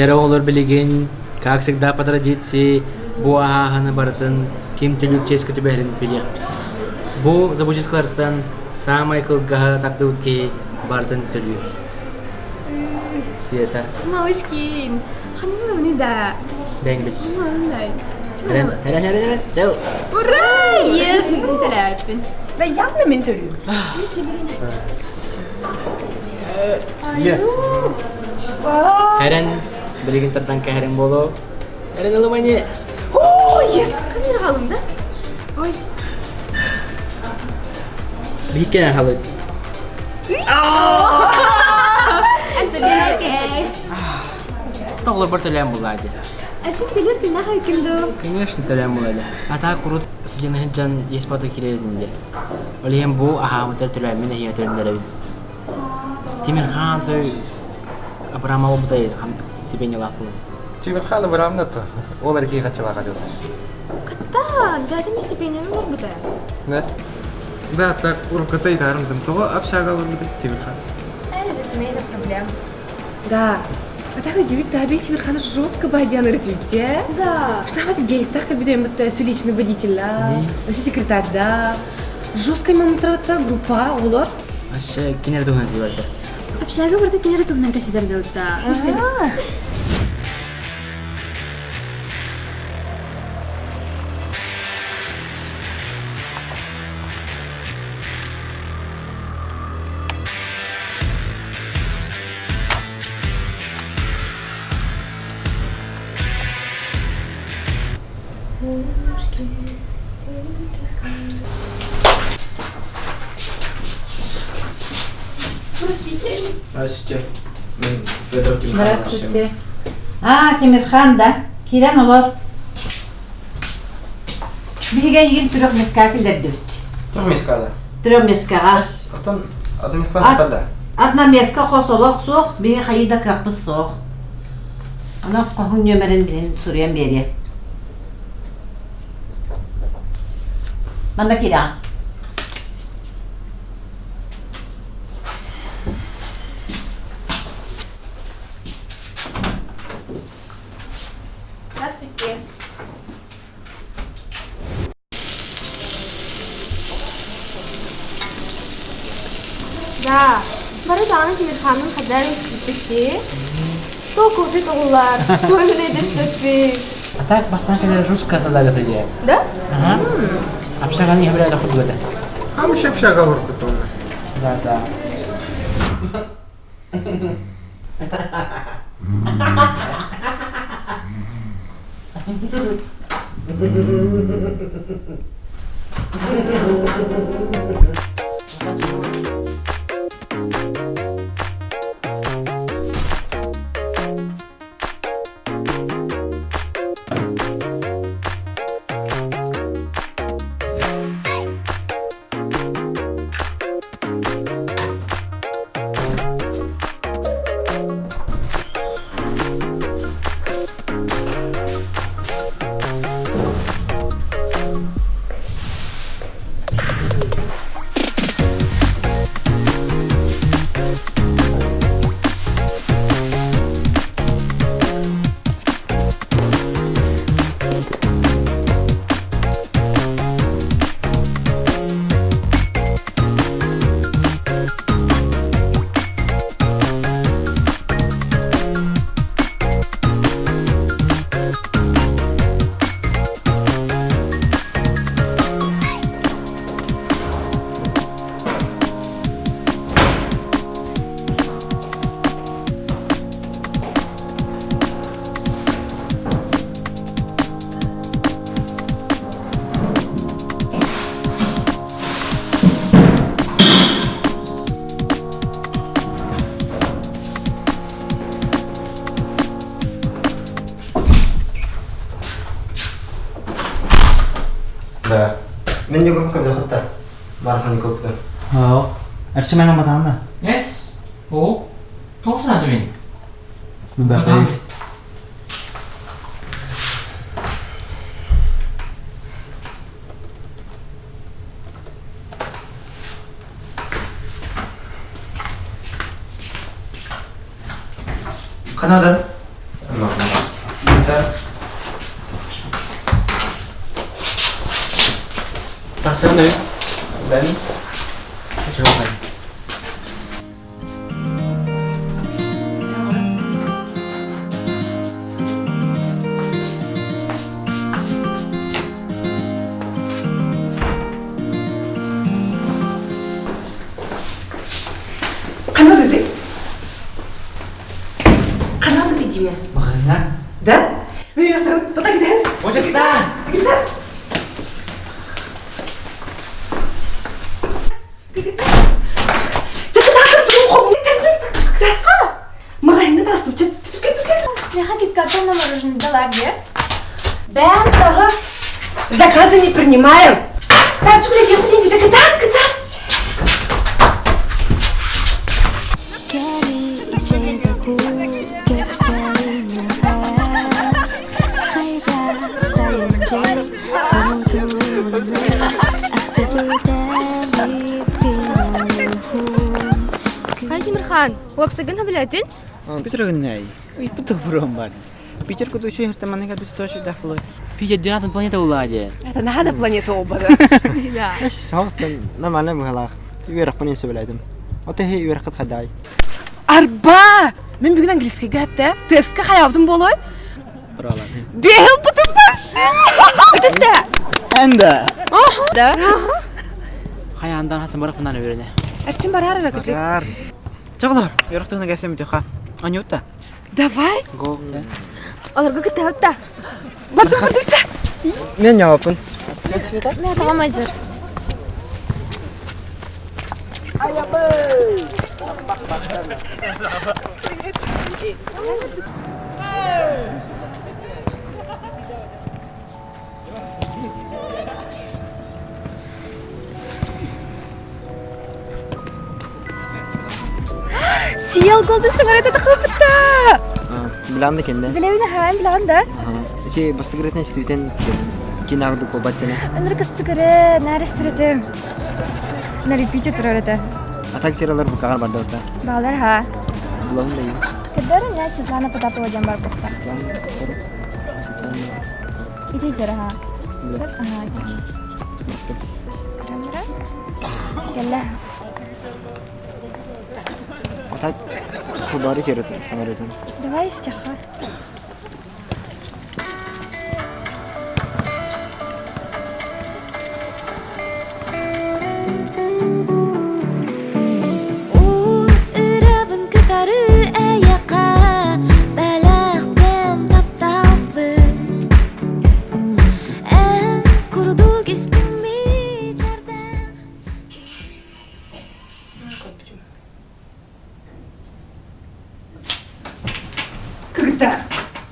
Чэрэ оҕолор билигин, как всегда по традиции, бу аһааһыны барытын ким түлүк чиэскэ түбэһэрин билиэхпит. Бу забуческалартан саамай кылгаһы тардыбыт киһи барытын төлүүр. Света. Малышкин, ханна да. Бэҥ бит. Эрэн, эрэн, эрэн, эрэн, чэл. Ура! Yes! Төлөөппүн. Да явно мен төлүүм. Эрэн, билигин тардан кэһэрин буолуо. Эрэн ылымани. О, yes! Кымныр халым да? Ой. Биһиккэ халыт. Антон, Тоҕлорбор төлөөн булаа дии. Ачым төлөр күнэх өйкүн доо. Конечно төлөөн булаа Ата курут студент сылдьан еспото киирэрин диye. Ол иһин бу аһаабытар төлөөммүн эһиэ төлөннөрөбүн. Тимирхан той Абрамова бутай стипендиялаах буолан. Тимирхан Абрамовна то ол эркии хаччалаха дыл. Катта, дата стипендияны барбыта. Да. Да, так урукката итаарым тоҕо общага олорбут Тимирхан. Это семейных проблем. Да. А так удивит, да, Тимирхан жестко байдян ырытыйде. Да. Что вот геликтах кабинет вот все личный водитель, да, все секретарь, да. Жестко мамтравата группа олор. Аше кинер туһунан тиийбэрдэ. Общага барда кинер туһунан кэсидер да. Здравствуйте. Мен Федор Здравствуйте. А, Тимирхан, да? Киирэн олор. Биһиги эйигин трехмеска киллэрдибит. Трехмеска, да. Трехмескаҕа. Оттон одномеска да. Одномеска хос олох суох, биһи хайыы да кыахпыт суох. Онон хоһун нүөмэрин билин суруйан биэриэ. Манна киирэҕин. Здравствуйте. Да, бары даҕаны Тимирханын хайдах истибиппит То кофе тоҕуллар, то мүнэйдэспэппит. А так бастаан кэлэр русская задали дии. Да? Ага. Общаганы иһэ курдук этэ. А мы общага олорбут онно. Да, да. Да. Мен югум кабдахатта. Бархан көктөн. Аа. Арчиман аматаана. S O тоқсан мен. Бәбәй. Канадан. Тахсан. Тахсан өй. Ben. Чего? Канада ты? Канада ты, Дима? Махана. Да? Мүйесің, тота кетер. Очексан! Кетер. Меха киткаттан на мороженое дала где? Бән тағыз заказы не принимаем. Тарчу блядь, я буду кытан, кытан. Хай Тимирхан, уапсагын хабилятин? Питер гыннай. Ыйпыт бурон бар. Питер кутучу хертаманы кабис тоже да булар. Питер динатын планета уладе. Это надо планета оба, да? Эс хавтан нормально бухалах. Үөрэх панин сөбөлөдүм. Ота хей үөрэх кыт хадай. Арба! Мен бүгін английский гәпті. Тестке хаябдым болой. Бралар. Бехил бутым башы. Өтесте! Энда. Да? Хай андан хасан барак мынаны үйрене. Әрчин барар ракычы. Бар. Чоглор. Үөрэх туна кәсем битеха. Анюта. Давай. Го. Оларга кытыгытта. Бардым, бардым, ча. Мен жауапын. Мен атама жыр. Сиял голден сигарета тақылыпты. Билан да кенде. Билебин хаан билан да. Ичи бастыгырытын истибитен кинагды колбатчана. Ыныр кыстыгыры, нәрестіретім. На репите турар это. Атак тералар букагар барды орта. Балдар ха. Булабын да ен. Кедер я Светлана Потапова дем бар бухта. Светлана. Светлана. Иди жара ха. Бля. Ага. Камера. Келле. Атак хабары теретін, саңаретін. Давай стиха. Ырабын кытары аяққа Бәләқтен тапталбын Ән курдук истими чардақ Когда?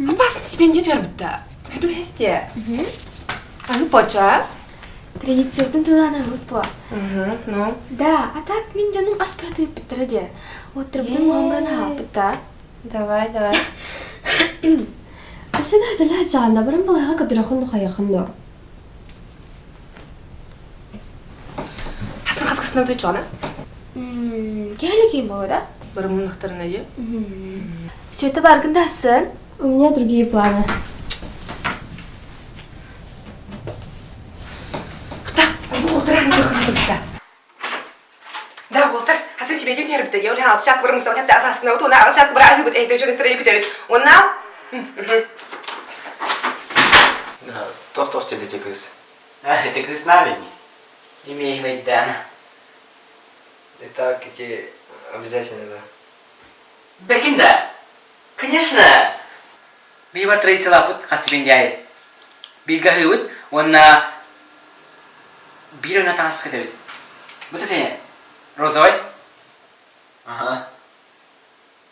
Опасно стипендия бербітті. Пойду хесте. Ағы поча? Традициятын тудана хуппа. Ну. Да, а так мин жаным аспаты биттерде. Отырбын мамран хапыта. Давай, давай. Асыда дала жаганда барын балага кадырахын хаякында. Хасан қасқасына өте чоғана. Келі кейін болады. Бір мұнықтарына е. Света баргындасын. У меня другие планы. Қыта, бұл олтыр аны қырын Да, олтыр. Хасан тебе не өрбітті. Я ойлан алты час бір мұстау тәпті асасына өт, она ағыз час бір ағы бүт, әйді жөн істірі күтебет. Онна? Тох тох деді кыз. Эти кыз навени. Имей найдан. Итак, эти обязательно, да. Бекинда. Конечно. Би бар традициялапыт хастипендияй. Бирга хыбыт, онна бир она таңас кетебит. Быты сене. Розовый. Ага.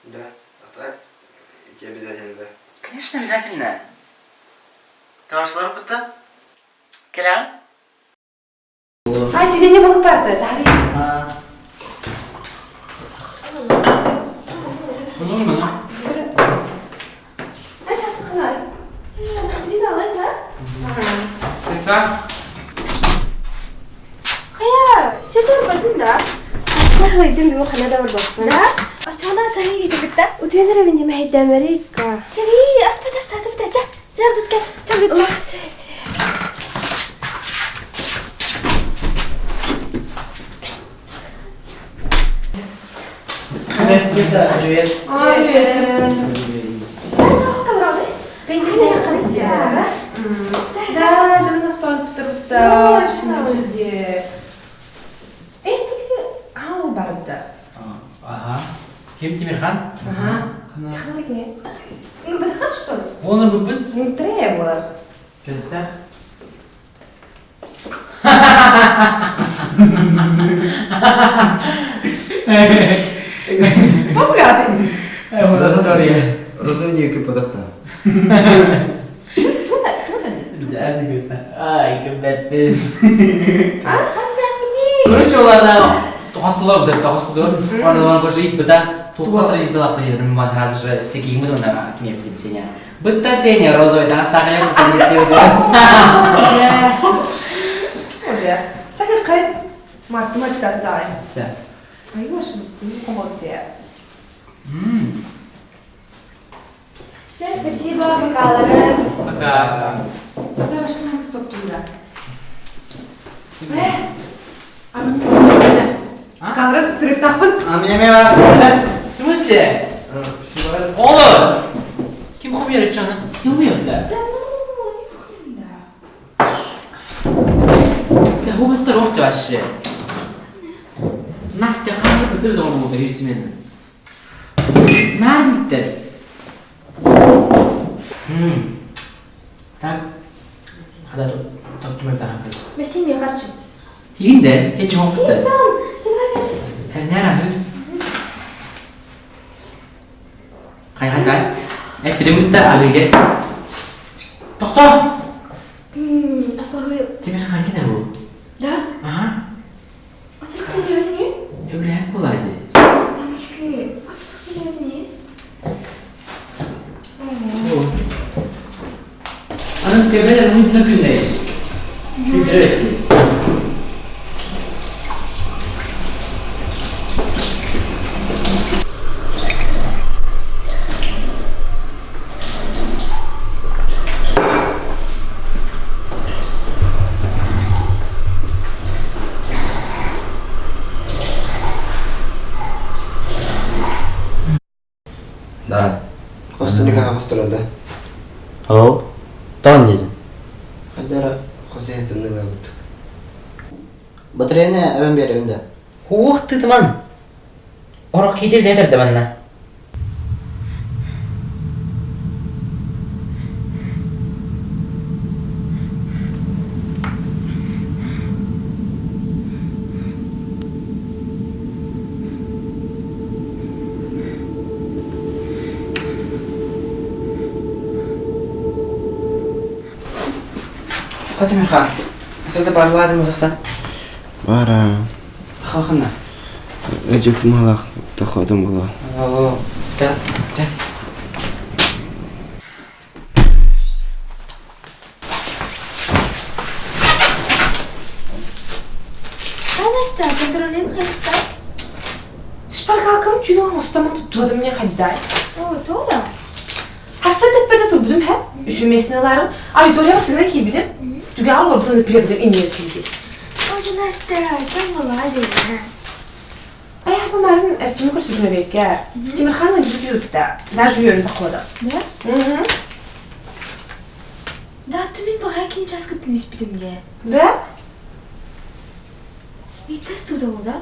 Да. А так, эти обязательно, да. Конечно, обязательно. Таварсылар бутта. Келан? А, сенде не болып барды? Дари. А. Ай, часын қынай. Сенса? Хая, сен бардын да. Нахлайдым бу хана да бар Да? Ачана сахи гитебитта. Утенер мен деме хайдамерика. Чири, аспата статып тача. Чардытка, чардытка. Привет, привет. Привет. Да, дьон аспаалыттарбыта. Эй, тули аал барда. Ага. Ким Тимирхан? Ага. Ханна Ну, подход, что ли? Онор буппут. Ну, требовала. Кэлтэ. Популярный. История. Розовники подохта. Ай, кебәппин. А, Короче, оларда тоғыз кулар бітір, тоғыз кулар. Оны оны көрсе ит біта. Туққа традициялап қойды. Мен қазір же секеймін онда киме бітім сене. Бітта сене розовый таңыз тағылеп Уже. Чакыр кай. Мартыма читаты дай. Да. Ай, вашим, не помогте. Сейчас, спасибо, бокалары. Пока. Да, вашим топ туда. Э, а мы Калрын, сырыстақпын. Ами бар. Дас. В смысле? Oğlum! Kim koyuyor canım? Kim koyuyor da? Да ну, не да. Да хубаста рохты вообще. Настя қандай қыздар зор болды юсимен. Нарнитер. Так. Хада токтумай тахапы. Басим я харчы. Хигинде хеч хоқты. Синтон, ты давай верс. Нера нүт. Кай кай кай. Эпидемитте алыге. Тохто. Апа, Темир ханки не бу? Да? Ага. А ты кто не? Öyle булади. Мамочки, а ты кто не? Анасы кебеле муйтна күндей. Evet. Да. Хостуни кага хостурада. О, тон дедин. Хадара хосетин нагабыт. Батареяны эбен беребин да. Хух тытман. Орок кетер дедер де банна. Хотимирхан, асылда барладым узакта. Бара. Тахахына. Эжек малах тахадым була. О, да, да. А, Настя, контролин хайста. Шпаргалкам күнү устама туттуадым не хаддай. О, то да. Хасса төппеде турбудум хэ. Үшүмесинеларым. Аудитория басыгына кийбидим. Түгә алып пиребидим инер кийди. Оже, Настя, там была же. Ай, арбамарын эрчими көрсүтүмө бекке. Тимирханның жүгүрүттэ. Даже үйөрүн такылады. Да? Мгм. Да, ты мен баға кейін час кіттін испитімге. Да? И тест тудал, да?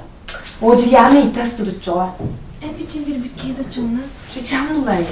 Ожи яны итас тудуччоо. Әпичен бір бітке дочуны. Чам булай.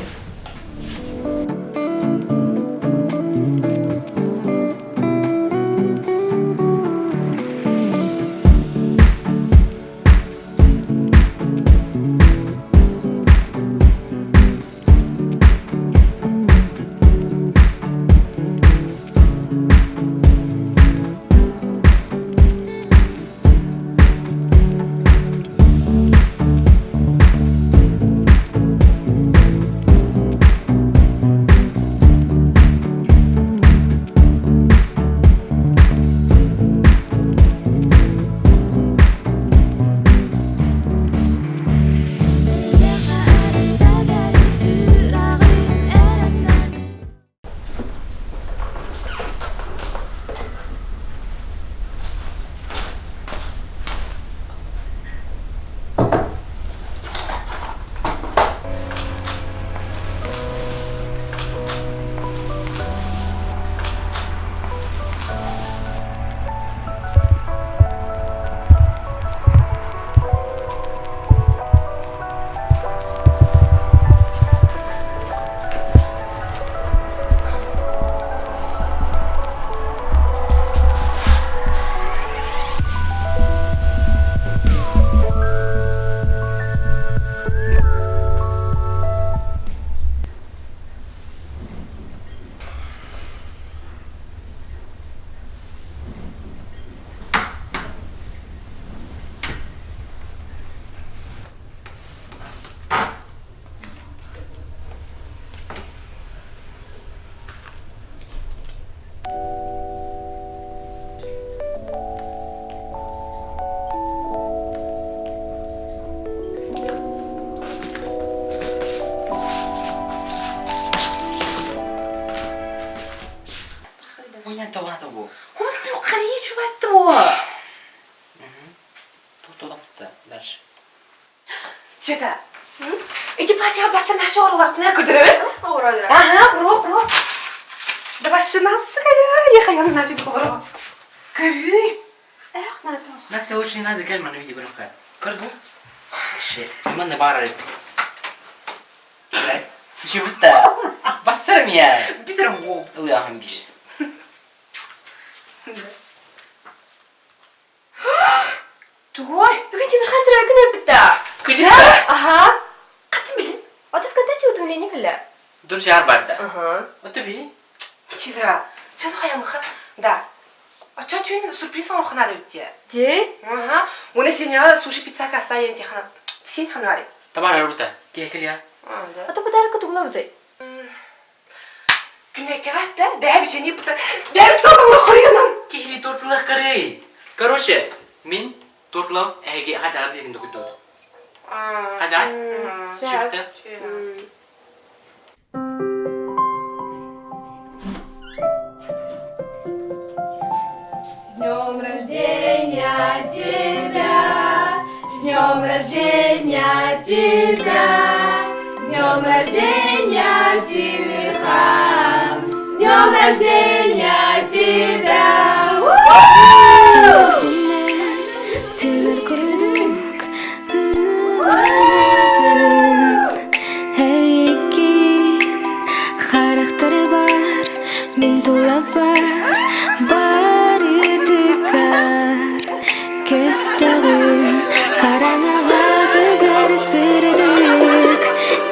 Синян тоҕо бу? Ой, қари чуватты бу. Тоқтолапты. Дальше. Света, эти платья баста наши орулақ көрдіріп? Оҕуруода. Ага, уро, уро. Давай шинастыкая, я хаян начать уро. Көрүй. Эх, надо. Настя, лучше не надо кэль маны видео көрөххө. Көр бу. Вообще, манна баар Чыбытта. Бастарым я. Битерим ол. Ылыахым бир. Тугой. Бүгүн Тимирхан төрөөкүн өпүттэ. Кыжыта. Аха. Қатын білін. Ото ВКонтакте уведомление кэллэ. Дур жар барда. Аха. Ото би. Чида. Чан хаямыха. Да. Ача түйін сюрприз оңырхана деп өтте. Де? Ага. Оны сеняға суши пицца каса енді хана. Сен хана бари. Табар арбыта. Кел я. А, да. Ото подарок тугула бутay. Күнәкке қайтты. Бәбі жени бұта. Бәбі тортыңды құрыянын. Кихили тортылах карай. Короче, мин тортлау әге хада дедин докуду. Хада. Чыпта. С днем рождения тебя! С днем рождения тебя! С днем рождения, Тимирхан! С днем рождения тебя! Сүрэхпинэн тимир курдук ылланабын Эйигин харахтарбар мин тулабар барытыгар Көстөҕүн хараҥаҕа тыгар сырдык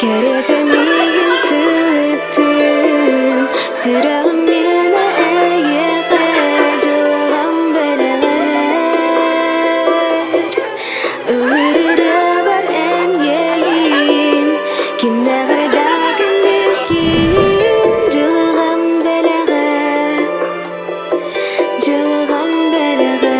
Кэрэтэ миигин сылыттын Сүрэҕим миэнэ эйиэхэ дьылҕам бэлэҕэр Ыллырырабар эн иэйиим Кимнээҕэр да күндүккүн Дьылҕам бэлэҕэ Дьылҕам бэлэҕэ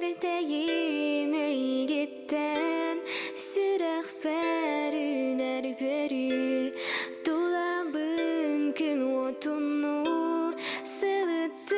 Сэгэртэйим эйигиттэн сүрэхпэр үүнэр үөрүү Тулабын күн уотунуу сылыттыы.